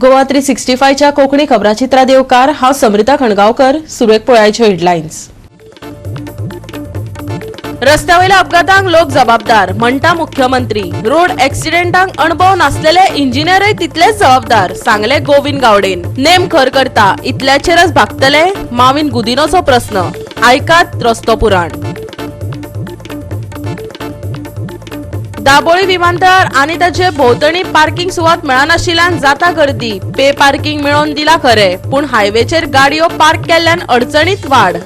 गोवा 365 च्या कोंकणी खबराचित्रा देवकार. हांव समृता खणगांवकर. सुरवेक पळयाच्यो हेडलायन्स. रस्त्यावयल्या अपघातांक लोक जबाबदार म्हणटा मुख्यमंत्री. रोड ऍक्सिडेंटांक अणभव नासलेले इंजिनियरय तितलेच जबाबदार, सांगले गोविंद गावडेन. नेम खर करता इतल्याचेरच भागतले, माविन गुदिनोचो प्रस्न. आयकात रस्तो पुराण. दाबोळी विमानतळार आनी ताचे भोंवतणी पार्किंग सुवात मेळनाशिल्ल्यान जाता गर्दी. पे पार्किंग मेळोवन दिला खरे, पूण हायवेचेर गाडयो पार्क केल्ल्यान अडचणीत वाड.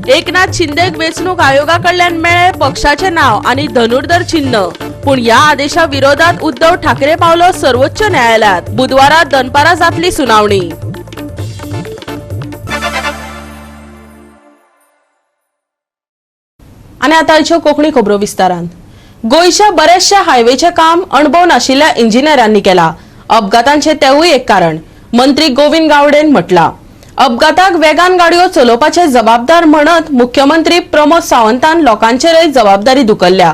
एकनाथ शिंदेक वेंचणूक आयोगा कडल्यान मेळ्ळे पक्षाचे नाव आनी धनुर्धर चिन्ह, पूण ह्या आदेशा विरोधात उद्धव ठाकरे पावलो सर्वोच्च न्यायालयात. बुधवारा दनपारा जातली सुनावणी. आनी आतां आयच्यो कोंकणी खबरो विस्तारान. गोंयच्या बऱ्याचशा हायवेचें काम अणभव नाशिल्ल्या इंजिनियरांनी केला. अपघातांचें तेवूय एक कारण, मंत्री गोविंद गावडेन म्हटलां. अपघाताक वेगान गाडयो चलोवपाचे जबाबदार म्हणत मुख्यमंत्री प्रमोद सावंतान लोकांचेरय जबाबदारी धुकल्ल्या.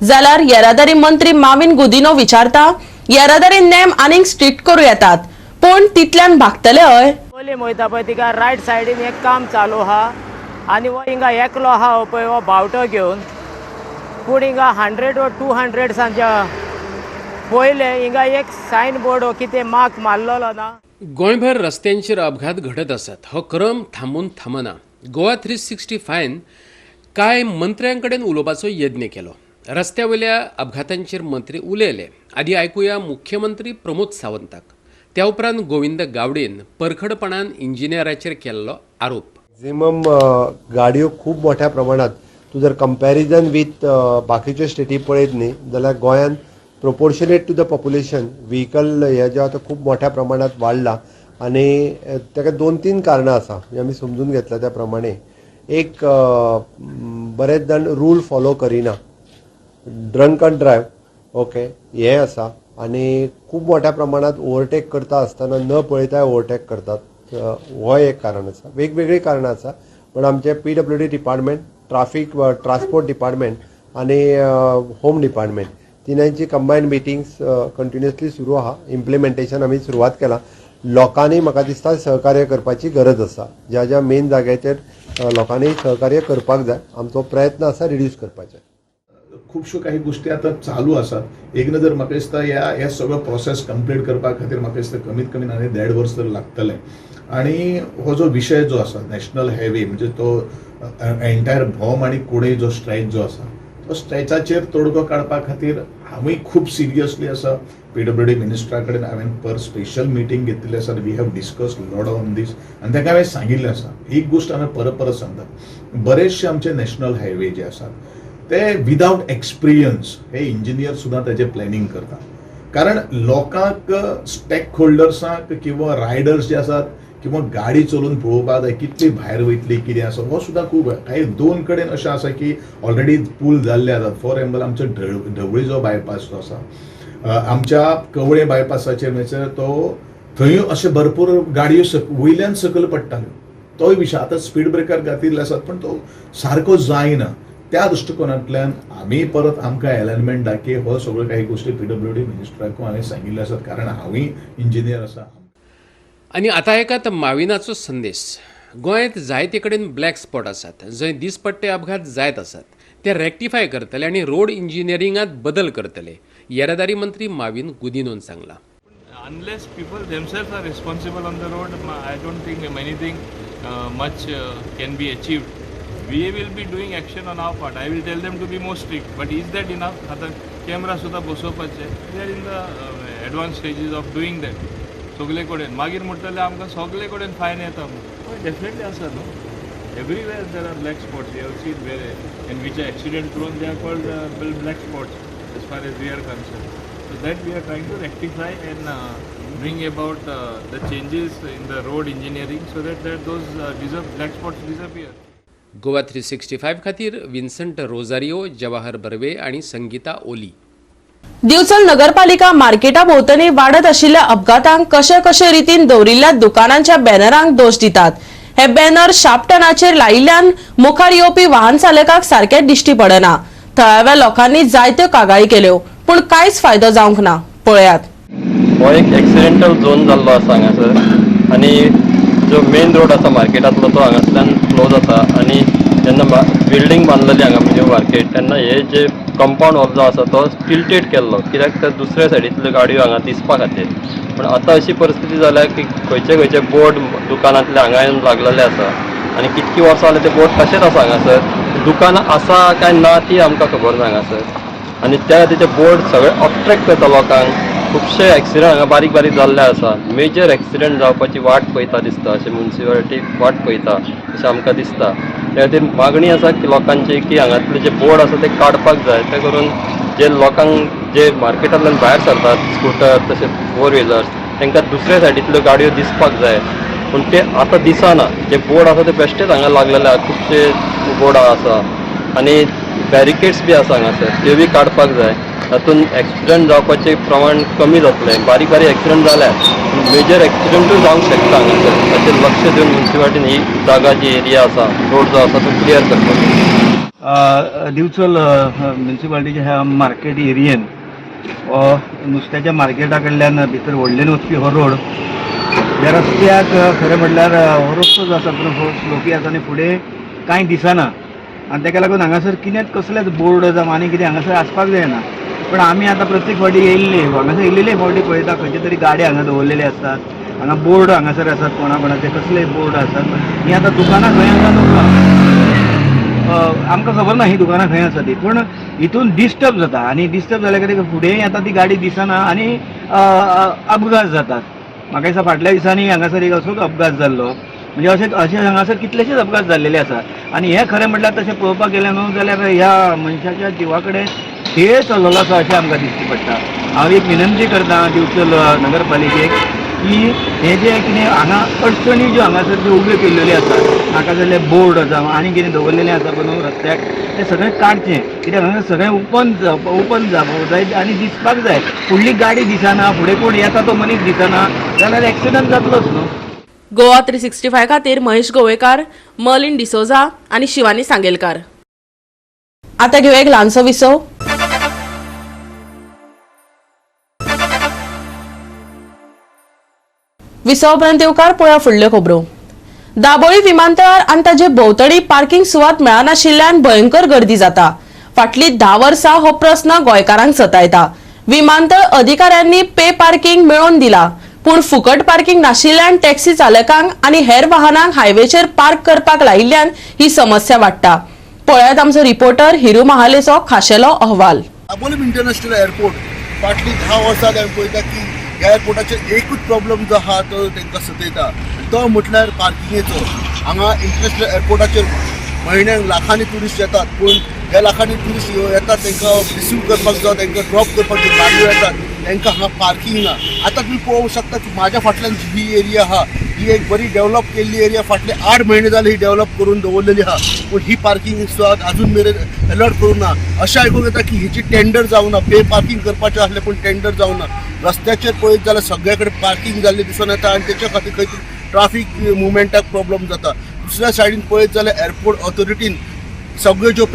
जाल्यार येरादारी मंत्री माविन गुदिनो विचारता, येरादारी नेम आनीक स्ट्रिक्ट करूं येतात, पूण तितल्यान भागतले हय? पयलीं वयता पळय तिका रायट सायडीन एक काम चालू आहा आनी हो हिंगा एकलो आहा पळय, हो बावटो घेवन. पूण हिंगा 100 वा 200 सांच्या पयलें हिंगा एक सायन बोर्ड हो कितें मार्क मारलेलो ना. गोंयभर रस्त्यांचेर अपघात घडत आसात. हो क्रम थांबून थांबना. गोवा 365 कांय मंत्र्यां कडेन उलोवपाचो यत्न केलो. रस्त्या वयल्या अपघातांचेर मंत्री उलयले. आदी आयकुया मुख्यमंत्री प्रमोद सावंताक, त्या उपरांत गोविंद गावडेन परखडपणान इंजिनियराचेर केल्लो आरोप. मॅक्झिमम गाडयो खूब मोठ्या प्रमाणात, तूं जर कंपॅरिजन वीथ बाकीच्यो स्टेटी पळयत न्ही जाल्यार गोंयान proportionate to the population vehicle हे जें आतां खूब मोठ्या प्रमाणात वाडलां. आनी ताका 2-3 कारणां आसा, म्हणजे आमी समजून घेतला त्या प्रमाणे. एक, बरेच जाण रूल फॉलो करिना, ड्रंक अँड ड्रायव्ह, ओके, हें आसा. आनी खूब मोठ्या प्रमाणात ओवरटेक करता आसतना न पळयताय ओवरटेक करतात, हो एक कारण आसा. वेगवेगळीं कारणां आसा, पण आमचे PWD department, traffic transport department आनी होम डिपार्टमेंट तिनांची कंबायन मिटिंग्स कंटिन्युअसली सुरू आहा. इम्प्लिमेंटेशन आमी सुरवात केलां. लोकांनी म्हाका दिसता सहकार्य करपाची गरज आसा. ज्या ज्या मेन जाग्याचेर लोकांनी सहकार्य करपाक जाय. आमचो प्रयत्न आसा रिड्यूस करपाचे. खुबश्यो काही गोष्टी आता चालू आसात. एक नजर म्हाका दिसता ह्या ह्या सगळो प्रोसेस कंप्लीट करपा खातीर म्हाका दिसता कमीत कमी आनी 1.5 वर्स तर लागतलें. आनी हो जो विशय जो आसा नॅशनल हायवे, म्हणजे तो एंटायर भोम आनी कुडय जो स्ट्रेच जो आसा तो स्ट्रेचाचेर तोडगो काडपा खातीर हांवूय खूब सिरियसली आसा. PWD मिनिस्टरा कडेन हांवें पर स्पेशल मिटींग घेतिल्ली आसा. We have discuss lot on this आनी ताका हांवें सांगिल्लें आसा. एक गोश्ट हांवें परत परत सांगता, बरेचशे आमचे नॅशनल हायवे जे आसात ते विदावट एक्सपिरियन्स हे इंजिनियर सुद्दां ताजें प्लॅनिंग करता. कारण लोकांक, स्टेक होल्डर्सांक किंवा रायडर्स जे आसात किंवा गाडी चलोवन पळोवपाक जाय कितली भायर वयतली कितें आसा, हो सुद्दां खूब. कांय 2 कडेन अशें आसा की ऑलरेडी पूल जाल्ले आसात. फॉर एग्जाम्पल आमचो ढवळी जो बायपास जो आसा, आमच्या कवळे बायपासाचेर म्हणल्यार तो थंय अशे भरपूर गाडयो वयल्यान सकयल पडटाल्यो. तोय विशय आतां स्पीड ब्रेकर घातिल्ले आसात, पण तो सारको जायना. त्या दृश्टिकोनांतल्यान आमी परत आमकां एलायनमेंट दाखय, हो सगळ्यो काही गोश्टी PWD मिनिस्टराकूय हांवें सांगिल्ल्यो आसात, कारण हांवूय इंजिनियर आसा. आनी आतां एकात माविनाचो संदेश. गोंयांत जायते कडेन ब्लॅक स्पॉट आसात, जंय दिसपट्टे अपघात जायत आसात. ते रेक्टिफाय करतले आनी रोड इंजिनियरिंगांत बदल करतले, येरादारी मंत्री माविन गुदिनोन सांगलां. Unless people themselves are responsible on the road, I don't think anything much can be achieved. We will be doing action on our part. I will tell them to be more strict. But is that enough? आता camera सुद्दां बसोवपाचे. We are in the advanced stages of doing that. सगळे कडेन मागीर म्हणटले आमकां सगळे कडेन fine येता म्हणून. डेफिनेटली आसा न्हू. Everywhere there are black spots. You have seen where in which are accident prone, they are called black spots as far as we are concerned. So that we are trying to rectify and bring about the changes in the road engineering so that those black spots disappear. Goa 365 खातीर विन्संट Rosario, जवाहर बर्वे आनी संगीता ओली. दिवचल नगरपालिका मार्केटा भोंवतणी वाडत आशिल्ल्या अपघातांक कशे कशे रितीन दवरिल्ल्या दुकानांच्या बॅनरांक दोश दितात. हे बॅनर शापटनाचेर लायिल्ल्यान मुखार येवपी वाहन चालकाक सारकें दिश्टी पडना. थळाव्या लोकांनी जायत्यो कागाळी केल्यो, पूण कांयच फायदो जावंक ना. पळयात. हो एक एक्सिडेंटल झोन जाल्लो आसा हांगासर आनी जो मेन रोड आसा मार्केटांतलो तो हांगासल्यान फ्लो जाता आनी जेन्ना बिल्डींग बांदलेली हांगा म्हणजे मार्केट तेन्ना हे जे कंपावंड वॉल जो आसा तो टिल्टेड केल्लो कित्याक तर दुसऱ्या सायडींतल्यो गाडयो हांगा दिसपा खातीर. पूण आतां अशी परिस्थिती जाल्या की खंयचे खंयचे बोर्ड दुकानांतले हांगा येवन लागलेले आसा आनी कितकी वर्सां जालीं ते बोर्ड तशेंच आसा हांगासर. दुकानां आसा काय ना ती आमकां खबर ना हांगासर आनी त्या खातीर ते बोर्ड सगळे अट्रेक्ट करता लोकांक. खुबशे एक्सिडंट हांगा बारीक बारीक जाल्ले आसा. मेजर एक्सिडंट जावपाची वाट पळयता दिसता, अशें मुन्सिपालिटी वाट पळयता अशें आमकां दिसता. त्या खातीर मागणी आसा की लोकांची की हांगातले जे बोर्ड आसा ते काडपाक जाय, ते करून जे लोकांक जे मार्केटांतल्यान भायर सरतात स्कुटर तशें फोर व्हिलर्स तांकां दुसऱ्या सायडींतल्यो गाडयो दिसपाक जाय, पूण ते आतां दिसना. जे बोर्ड आसा ते बेश्टेच हांगा लागलेले आसा, खुबशे बोर्डां आसा आनी बॅरिकेड्स बी आसा हांगासर, त्यो बी काडपाक जाय. तातूंत एक्सिडंट जावपाचें प्रमाण कमी जातलें. बारीक बारीक एक्सिडंट जाल्यार मेजर एक्सिडंटूय जावंक शकता हांगासर. ताचेर लक्ष दिवन मुन्सिपालिटीन ही जागा जी एरिया आसा रोड जो आसा तो क्लियर करपाक जाय. दिवचल म्युनिसिपालिटीच्या ह्या मार्केट एरियेन हो नुस्त्याच्या मार्केटा कडल्यान भितर व्हडल्यान वचपी हो रोड, ह्या रस्त्याक खरें म्हणल्यार हो रस्तो जो आसा पूण हो स्लोपी आसा आनी फुडें कांय दिसना आनी ताका लागून हांगासर कितेंच कसलेच बोर्ड जावं आनी कितें हांगासर आसपाक जायना. पण आमी आतां प्रत्येक फावटी येयल्ले हांगासर येयल्ले फावटी पळयता खंयचे तरी गाडी हांगा दवरलेले आसतात, हांगा बोर्ड हांगासर आसात, कोणा कोणाचे कसले बोर्ड आसात. ही आतां दुकानां खंय आसा आमकां खबर ना ही दुकानां खंय आसा ती, पूण हितून डिस्टर्ब जाता आनी डिस्टर्ब जाल्या खातीर फुडें आतां ती गाडी दिसना आनी अपघात जातात. म्हाका दिसता फाटल्या दिसांनी हांगासर एक असोच अपघात जाल्लो, म्हणजे अशें अशें हांगासर कितलेशेच अपघात जाल्लेले आसा. आनी हें खरें म्हटल्यार तशें पळोवपाक गेलें न्हू जाल्यार ह्या मनशाच्या जिवा कडेन खेळ चललेलो आसा अशें आमकां दिश्टी पडटा. हांव एक विनंती करता दिवचल नगरपालिकेक की हे जे कितें हांगा अडचणी ज्यो हांगासर ज्यो उब्यो केल्ल्यो आसा, नाका जाल्ले बोर्ड जावं आनी कितें दवरलेलें आसा पळय न्हू रस्त्याक, तें सगळें काडचें. कित्याक हांगा सगळें ओपन जावपाक जाय आनी दिसपाक जाय. फुडली गाडी दिसना, फुडें कोण येता तो मनीस दिसना जाल्यार एक्सिडंट जातलोच न्हू. गोवा 365 खातीर महेश गोवेकार, मर्लिन डिसोजा आनी शिवानी सांगेलकार. आतां घेवया एक ल्हानसो विसव. विसव उपरांत येवकार पळया फुडल्यो खबरो. दाबोळी विमानतळार आनी ताजे भोंवतणी पार्किंग सुवात मेळनाशिल्ल्यान भयंकर गर्दी जाता. फाटलीं 10 वर्सां हो प्रस्न गोंयकारांक सतायता. विमानतळ अधिकाऱ्यांनी पे पार्किंग मेळोवन दिला, पूण फुकट पार्किंग नाशिल्ल्यान टॅक्सी चालकांक आनी हेर वाहनांक हायवेचेर पार्क करपाक लायिल्ल्यान ही समस्या वाडटा. पळयात आमचो रिपोर्टर हिरू महालेचो खाशेलो अहवाल. दाबोलीम इंटरनॅशनल एअरपोर्ट फाटलीं 10 वर्सां आमी पळयता की ह्या एअरपोर्टाचेर एकूच प्रॉब्लम जो आहा तो तांकां सतयता, तो म्हटल्यार पार्किंगेचो. हांगा इंटरनॅशनल एअरपोर्टाचेर म्हयन्याक लाखांनी ट्युरिस्ट येतात, पूण ह्या लाखांनी ट्युरिस्ट येतात तांकां रिसीव करपाक जावं तांकां ड्रॉप करपाक ज्यो गाडयो येतात तांकां हांगा पार्किंग ना. आतां तुमी पळोवंक शकता की म्हाज्या फाटल्यान जी ही एरिया आहा ही एक बरी डेव्हलप केल्ली एरिया, फाटले 8 म्हयने जाले ही डेव्हलप करून दवरलेली आहा, पूण ही पार्किंग सुवात अजून मेरेन अलॉट करूंक ना. अशें आयकूंक येता की हेची टेंडर जावंक ना, पे पार्किंग करपाचें आसलें पूण टेंडर जावंक ना. रस्त्याचेर पळयत जाल्यार सगळे कडेन पार्किंग जाल्लें दिसून येता आनी तेच्या खातीर खंय तरी ट्राफीक मुवमेंटाक प्रॉब्लम जाता. दुसऱ्या सायडीन पळयत जाल्यार एअरपोर्ट ऑथॉरिटीन सगळ्यो ज्यो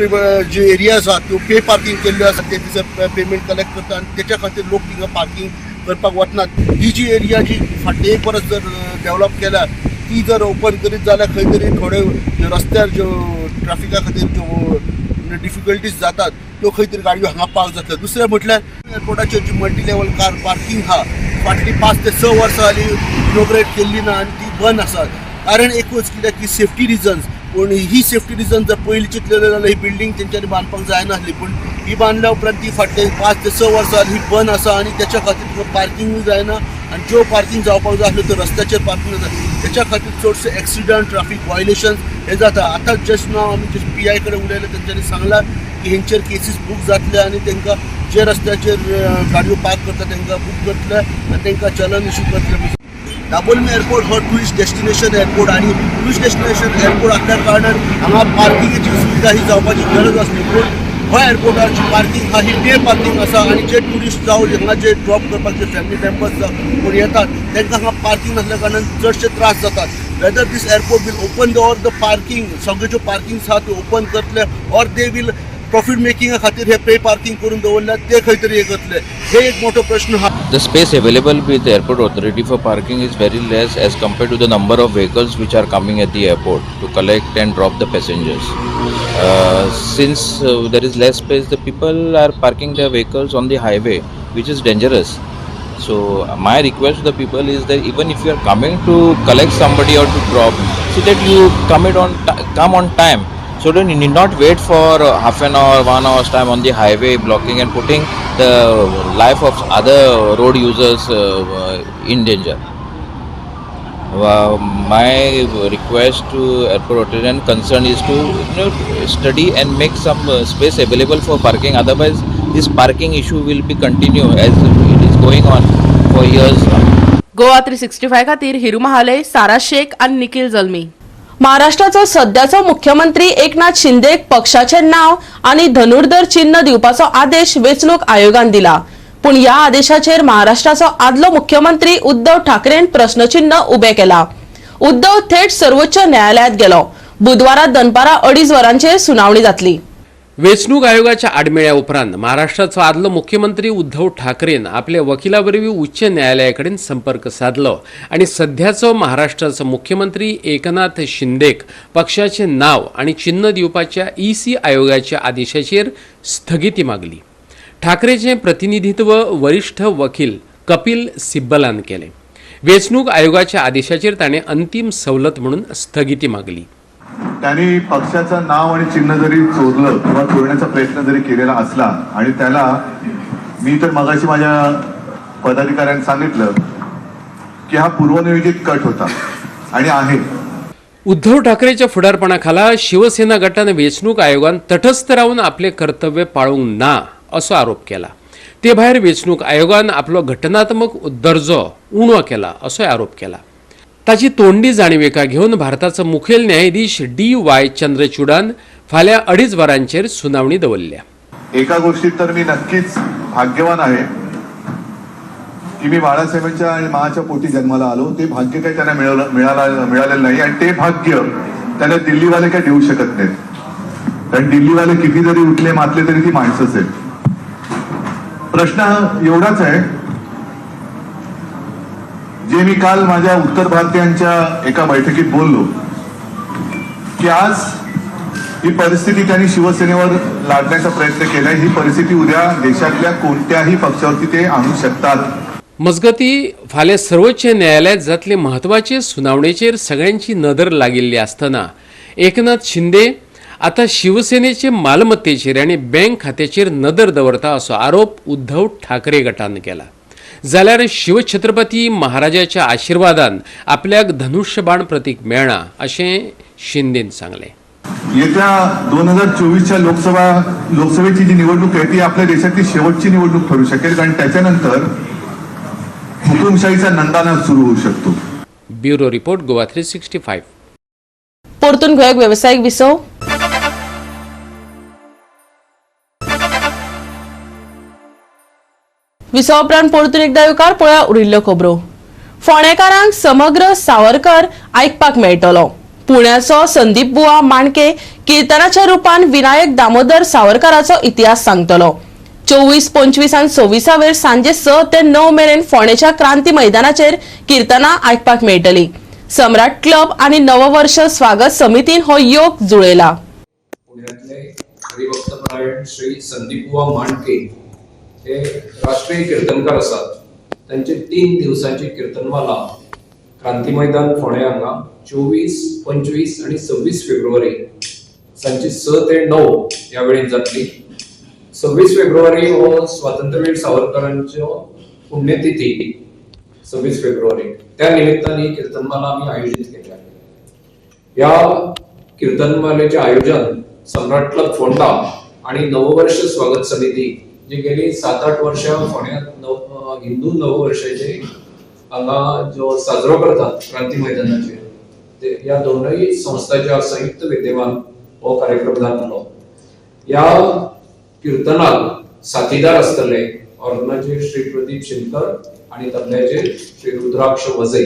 ज्यो एरिया आसा त्यो पे पार्किंग केल्ल्यो आसा, ते थंयसर पेमेंट कलेक्ट करता आनी तेच्या खातीर लोक थिंगा पार्किंग करपाक वचनात. ही जी एरिया जी फाटले एक वर्स जर डेव्हलप केल्या ती जर ओपन करीत जाल्यार खंय तरी थोडे रस्त्यार ज्यो ट्राफिका खातीर ज्यो डिफिकल्टीज जातात त्यो खंय तरी गाडयो हांगा पार्क जातल्यो. दुसरें म्हटल्यार एअरपोर्टाचेर जी मल्टी लेवल कार पार्किंग आहा फाटलीं 5 ते 6 वर्सां जालीं इनॉग्रेट केल्ली ना आनी ती बंद आसा. कारण एकूच कित्याक की सेफ्टी रिजन्स. पूण ही सेफ्टी रिजन जर पयलीं चिंतलेलें जाल्यार ही बिल्डींग तेंच्यांनी बांदपाक जायनासली, पूण ही बांदल्या उपरांत ती फाटले 5 ते 6 वर्सां ही बंद आसा आनी तेच्या खातीर तुका पार्किंगूय जायना आनी ज्यो पार्किंग जावपाक जाय आसल्यो त्यो रस्त्याचेर पार्किंग जाता. तेच्या खातीर चडशे एक्सिडंट, ट्राफीक वायलेशन हे जाता. आतां जस्ट नाव आमी जस्ट पी I कडेन उलयले, तेंच्यांनी सांगलां की हेंचेर केसीस बूक जातले आनी तांकां जे रस्त्याचेर गाडयो पार्क करता तांकां बूक करतले आनी तांकां चलन इशू करतले. दाबोलीम एअरपोर्ट हो टुरिस्ट डेस्टिनेशन एअरपोर्ट आनी टुरिस्ट डेस्टिनेशन एअरपोर्ट आसल्या कारणान हांगा पार्किंगेची सुविधा ही जावपाची गरज आसली, पूण हो एअरपोर्टाची पार्किंग आहा ही पे पार्किंग आसा आनी जे ट्युरिस्ट जावं हांगा जे ड्रॉप करपाक जे फॅमिली मेम्बर्स जावं कोण येतात तांकां हांगा पार्किंग नासल्या कारणान चडशे त्रास जातात. Whether this airport will open the or the parking, सगळ्यो ज्यो पार्किंग्स आहा त्यो ओपन करतले or they will प्रॉफीट मेकिंगा खातीर हे पे पार्किंग करून दवरल्यात ते खंय तरी हे करतले, हे एक मोठो प्रश्न आहा. The space available with the airport authority for parking is very less as compared to the number of vehicles which are coming at the airport to collect and drop the passengers. Since there is less space, the people are parking their vehicles on the highway, which is dangerous. So my request to the people is that even if you are coming to collect somebody or to drop, so that you come on time. So then you need not wait for half an hour, 1 hour's time on the highway blocking and putting the life of other road users in danger. My request to airport authority and concern is to study and make some space available for parking. Otherwise, this parking issue will be continue as it is going on for years now. Goa 365 खातीर हिरू महाले, सारा शेख आनी निखिल जल्मी. महाराष्ट्राचो सध्याचो मुख्यमंत्री एकनाथ शिंदेक पक्षाचे नाव आनी धनुर्धर चिन्ह दिवपाचो आदेश वेंचणूक आयोगान दिला. पूण ह्या आदेशाचेर महाराष्ट्राचो आदलो मुख्यमंत्री उद्धव ठाकरेन प्रश्नचिन्ह उबें केला. उद्धव थेट सर्वोच्च न्यायालयात गेलो. बुधवारा दनपारा 2:30 वरांचेर सुनावणी जातली. वेंचणूक आयोगाच्या आडमेळ्या उपरांत महाराष्ट्राचो आदलो मुख्यमंत्री उद्धव ठाकरेन आपल्या वकिला वरवीं उच्च न्यायालया कडेन संपर्क साधलो आनी सध्याचो महाराष्ट्राचो मुख्यमंत्री एकनाथ शिंदेक पक्षाचें नांव आनी चिन्ह दिवपाच्या ईसी आयोगाच्या आदेशाचेर स्थगिती मागली. ठाकरेचें प्रतिनिधित्व वरिष्ठ वकील कपिल सिब्बलान केलें. वेंचणूक आयोगाच्या आदेशाचेर ताणें अंतीम सवलत म्हणून स्थगिती मागली. त्यांनी पक्षाचं नाव आणि चिन्ह जरी चोरलं किंवा चोरण्याचा प्रयत्न जरी केलेला असला आणि त्याला मी तर मगाशी माझ्या पदाधिकाऱ्यांनी सांगितलं की हा पूर्वनियोजित कट होता आणि आहे. उद्धव ठाकरेच्या फुडारपणाखाला शिवसेना गटान वेंचणूक आयोगान तटस्थ रावन आपले कर्तव्य पाळूंक ना असो आरोप केला. ते भायर वेंचणूक आयोगान आपलो घटनात्मक दर्जो उणो केला असोय आरोप केला. ताची तोंडी जाणविका घेवन भारताचो मुखेल न्यायाधीश डी वाय चंद्रचूडान फाल्यां 2:30 वरांचेर सुनावणी दवरल्या. एका गोष्टीत तर मी नक्कीच भाग्यवान आहे की मी बाळासाहेबांच्या आणि माँच्या पोटी जन्माला आलो. ते भाग्य काही त्यांना मिळालेलं नाही आणि ते भाग्य त्यांना दिल्लीवाले काही देऊ शकत नाहीत, कारण दिल्लीवाले किती जरी उठले मातले तरी ती माणसंच आहेत. प्रश्न एवढाच आहे, जे मी काल माझ्या उत्तर भारतीयांच्या एका बैठकीत बोललो की आज ही परिस्थिती त्यांनी शिवसेनेवर लादण्याचा प्रयत्न केलाय. ही परिस्थिती उद्या देशातल्या कोणत्याही पक्षावरती ते आणू शकतात. मजगती फाल्यां सर्वोच्च न्यायालयात जातले म्हत्वाचे सुनावणेचेर सगळ्यांची नदर लागिल्ली आसतना एकनाथ शिंदे आता शिवसेनेचे मालमत्तेचेर आनी बँक खात्याचेर नदर दवरता असो आरोप उद्धव ठाकरे गटान केला. जाल्यार शिवछत्रपती महाराजाच्या आशिर्वादान आपल्याक धनुष्यबाण प्रतीक मेळ्ळां अशें शिंदेन सांगलें. येत्या 2024च्या लोकसभेची जी निवडणूक आहे ती आपल्या देशातली शेवटची निवडणूक ठरू शकेल, कारण त्याच्यानंतर हुकुमशाहीचा नंदानाच सुरू होऊ शकतो. Bureau report, Goa 365. परतून घेवया वेवसायीक विसव. विसवा उपरांत परतून एकदा येवकार. पळया उरिल्ल्यो खबरो. फोंडेकारांक समग्र सावरकर आयकपाक मेळटलो. पुण्याचो संदीप बुवा माणके किर्तनाच्या रुपान विनायक दामोदर सावरकाराचो इतिहास सांगतलो. 24, 25 आनी 26 वेर सांजे 6 ते 9 मेरेन फोंडेच्या क्रांती मैदानाचेर किर्तनां आयकपाक मेळटली. सम्राट क्लब आनी नववर्ष स्वागत समितीन हो योग जुळयला. पुण्यातले हरिभक्तपरायण श्री संदीप बुवा मांडके हे राष्ट्रीय कीर्तनकार आसात. तांचे 3 दिवसांची कीर्तनमाला क्रांती मैदान फोंडें हांगा 24, 25 आनी 26 फेब्रुवारी सांजची 6 ते 9 ह्या वेळेन जातली. 26 फेब्रुवारी हो स्वातंत्र्यवीर सावरकरांचो पुण्यतिथी 26 फेब्रुवारी, त्या निमित्तान ही कीर्तनमाला आमी आयोजीत केल्या. ह्या कीर्तनमालेचें आयोजन सम्राट क्लब फोंडा आणि नववर्ष स्वागत समिती जी गेली 7-8 वर्षां फोंड्यांत हिंदू नववर्षाचे हांगा जो साजरो करतात क्रांती मैदानाचेर, ते ह्या दोनूय संस्थाच्या संयुक्त विद्यमान हो कार्यक्रम जातलो. ह्या कीर्तनाक साथीदार आसतले ऑर्गनाचेर श्री प्रदीप शिंदकर आणि तबल्याचेर श्री रुद्राक्ष वझे.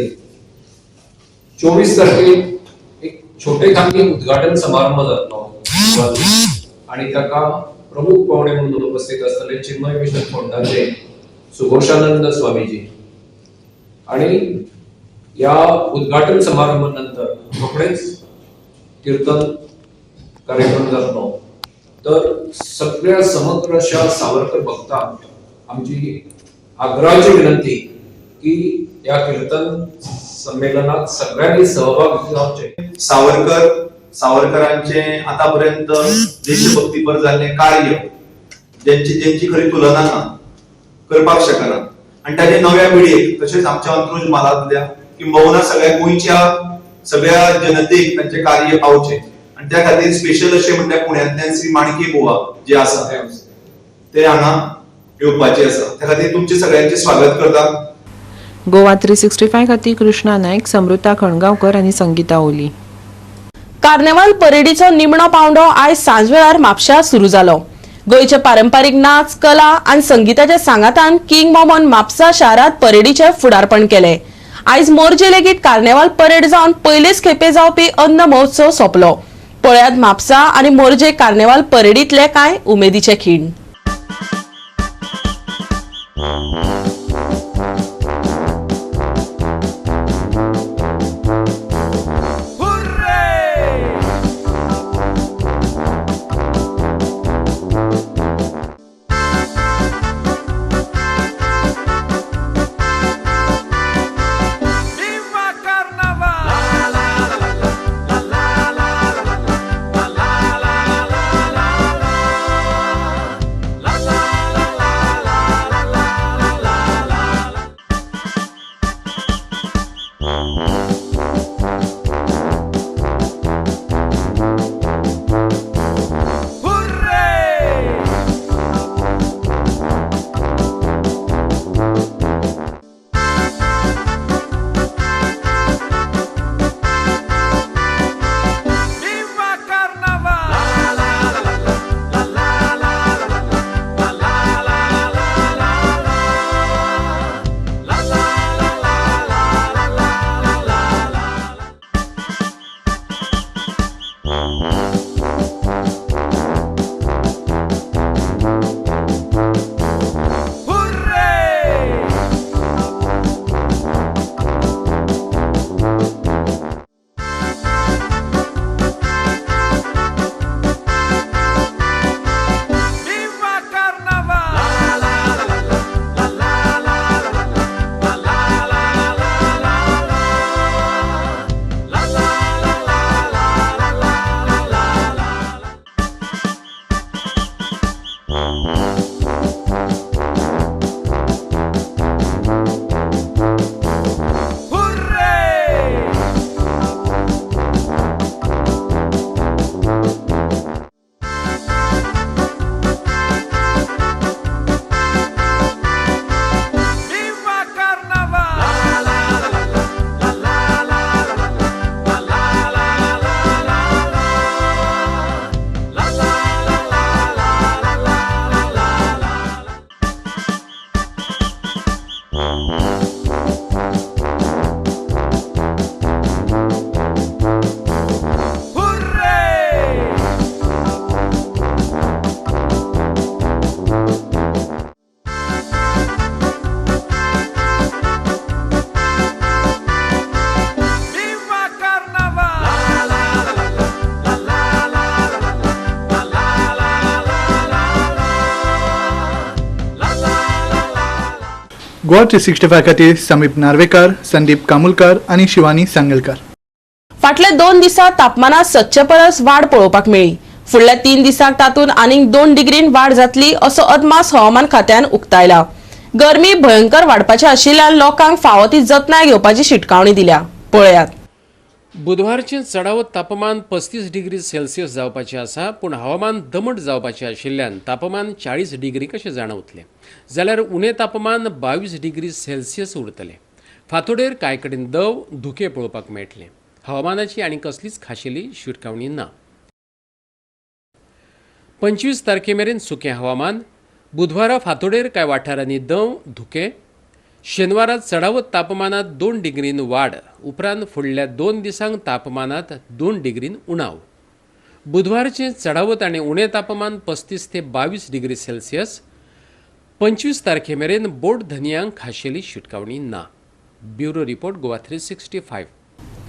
24 तारखेक एक छोटे खानी उद्घाटन समारंभ जातलो आणि ताका प्रमुख पावणे म्हणून उपस्थित आसतले चिन्मय मिशन फोंडाचे सुघोषानंद स्वामीजी. आणि या उद्घाटन समारंभानंतर रोखडेच कीर्तन कार्यक्रम जातलो. तर सगळ्या समग्र अशा सावरकर भक्तांक आमची आग्रहाची विनंती की या कीर्तन संमेलनात सगळ्यांनी सहभाग जावचे. सावरकरांचे आतापर्यंत देशभक्तीपर जाल्लें कार्य ज्यांची ज्यांची खरी तुलना ना करपाक शकना आनी ताजे नव्या पिळगेक तशेंच आमच्या अंत्रुज म्हालांतल्या किंबहुना सगळ्या गोंयच्या सगळ्या जनतेक तांचें कार्य पावचें आनी त्या खातीर स्पेशल अशें म्हणल्यार पुण्यांतल्यान श्री माणके बुवा जे आसा ते हांगा येवपाचे आसा. त्या खातीर तुमचें सगळ्यांचें स्वागत करता. गोवा 365 खातीर कृष्णा नायक, समृता खणगांवकर आनी संगीता ओली. कार्नेवाल परेडीचो निमणो पावंडो आयज सांजवेळार म्हापश्यां सुरू जालो. गोंयचे पारंपारीक नाच, कला आनी संगीताच्या सांगातान किंग मॉमॉन म्हापसा शारांत परेडीचें फुडारपण केलें. आयज मोरजे लेगीत कार्नेवाल परेड जावन पयलेच खेपे जावपी अन्न महोत्सव सोंपलो. पळयात म्हापसा आनी मोरजे कार्नेवाल परेडींतले कांय उमेदीचे खीण. गोवा 365 खातीर समीप नार्वेकर, संदीप कामुलकर आनी शिवानी सांगेलकर. फाटल्या 2 दिसांत तापमानात सदचे परस वाड पळोवपाक मेळ्ळी. फुडल्या 3 दिसांक तातूंत आनीक 2 डिग्रीन वाड जातली असो अदमास हवामान खात्यान उक्तायला. गरमी भयंकर वाडपाची आशिल्ल्यान लोकांक फावो ती जतनाय घेवपाची शिटकावणी दिल्या. पळयात. बुधवारचें चडावत तापमान 35 डिग्री सेल्सियस जावपाचें आसा, पूण हवामान दमट जावपाचें आशिल्ल्यान तापमान 40 डिग्री कशें जाणवतलें, जाल्यार उणें तापमान 22 डिग्री सेल्सियस उरतलें. फांतोडेर कांय कडेन दव धुकें पळोवपाक मेळटलें. हवामानाची आनी कसलीच खाशेली शिटकावणी ना. 25 तारखे मेरेन सुकें हवामान. बुधवारा फांतोडेर कांय वाठारांनी दंव धुकें. शेनवारा चडावत तापमानात 2 डिग्रीन वाड. उपरांत फुडल्या 2 दिसांक तापमानात 2 डिग्रीन उणाव. बुधवारचें चडावत आनी उणें तापमान 35 ते 22 डिग्री सेल्सियस. 25 तारखे मेरेन बोट धनयांक खाशेली शिटकावणी ना. Bureau report, Goa 365.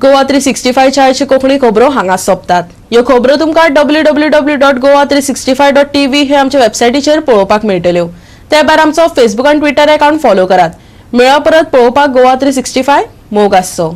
Goa 365च्या आयच्यो कोंकणी खबरो हांगा सोंपतात. ह्यो खबरो तुमकां www.goa365.tv हे आमच्या वेबसायटीचेर पळोवपाक मेळटल्यो. ते भायर आमचो फेसबूक आनी ट्विटर अकाउंट फॉलो करात. मेळा परत पळोवपाक गोवा 365. मोग आसचो.